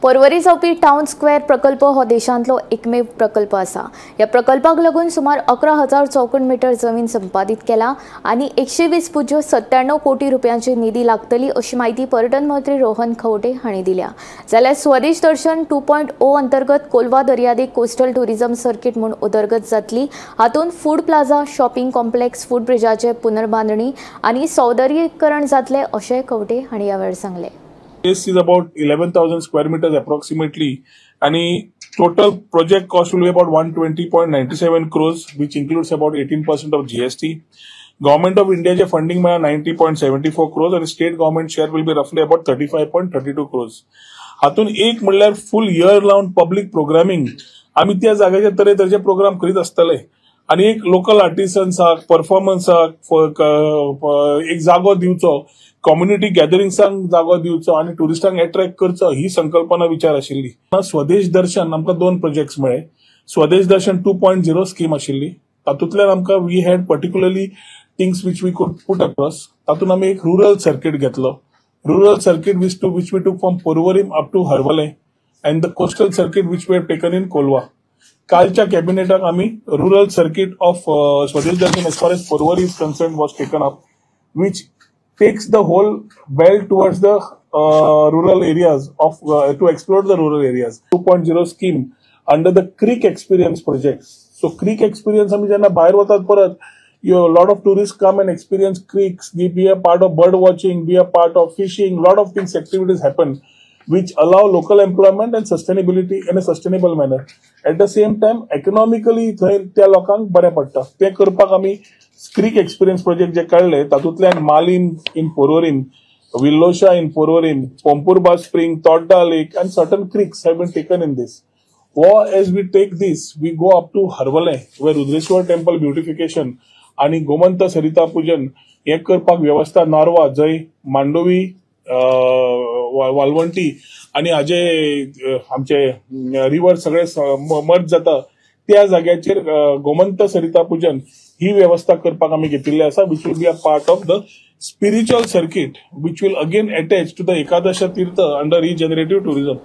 पर्वरी जावपी town square प्रकल्प हो देशांतलो एकमेव प्रकल्प आसा. ह्या प्रकल्पाक लागून सुमार 11,000 चौखण मीटर जमीन संपादीत केला आनी 120.97 कोटी रुपयांची निधी लागतली अशी म्हायती पर्यटन मंत्री रोहन खंवटे हांणी दिल्या. जाल्यार स्वदेश दर्शन 2.0 अंतर्गत कोलवा दर्यादेग कोस्टल टुरिझम सर्किट म्हूण उदरगत जातली. हातूंत food plaza, shopping complex, food ब्रिजाचे पुनर्बांदणी आनी सौंदर्यीकरण जातले अशें खंवटे हांणी ह्या वेळार सांगलें. This is about 11,000 square meters approximately, and total project cost will be about 120.97 crores, which includes about 18% of GST. Government of India che funding mela 90.74 crores and state government share will be roughly about 35.32 crores. हातून एक म्हणल्यार full year round public programming आमी त्या जाग्याचे तरेतरेचे programme करीत आसतले आनी एक लोकल आर्टिसन्साक परफॉर्मन्साक एक जागो दिवचो, कम्युनिटी गॅदरिंग्सांक जागो दिवचो आनी ट्युरिस्टांक एट्रॅक्ट करचो ही संकल्पना विचार आशिल्ली. स्वदेश दर्शन आमकां दोन प्रोजेक्ट्स मेळ्ळे. स्वदेश दर्शन 2.0 स्कीम आशिल्ली, तातूंतल्यान आमकां we had particularly things which we could put across. तातूंत आमी एक रुरल सर्किट घेतलो. Rural circuit which we took from Porvorim up to Harvalem and the coastal circuit which we have taken in Colva. कालच्या कॅबिनेटाक आमी rural circuit of Swadesh Darshan as far as Porvorim is concerned was taken up, which takes the whole belt towards the rural areas of to explore the rural areas. 2.0 scheme under the Creek Experience project. So Creek Experience आमी जेन्ना भायर वतात परत, you a lot of tourists come and experience creeks, be a part of bird watching, be a part of fishing, lot of things, activities happen which allow local employment and sustainability in a sustainable manner. At the same time economically थंय त्या लोकांक बरें पडटा. तें करपाक आमी creek experience project जे काडले तातूंतल्यान Malim in Porvorim, Villosha in Porvorim, Pomburpa spring, Todda lake and certain creeks have been taken in this. हो as we take this we go up to Harvalem where Rudreshwar temple beautification आनी गोमंत सरिता पूजन हें करपाक वेवस्था नारवा जंय मांडोवी वालवंटी आनी हाजे आमचे रिवर सगळे मर्ज जाता त्या जाग्याचेर गोमंत सरिता पूजन ही वेवस्था करपाक आमी घेतिल्ली आसा, which will be a part of the spiritual circuit which will again attach to the Ekadasha Tirtha under regenerative tourism.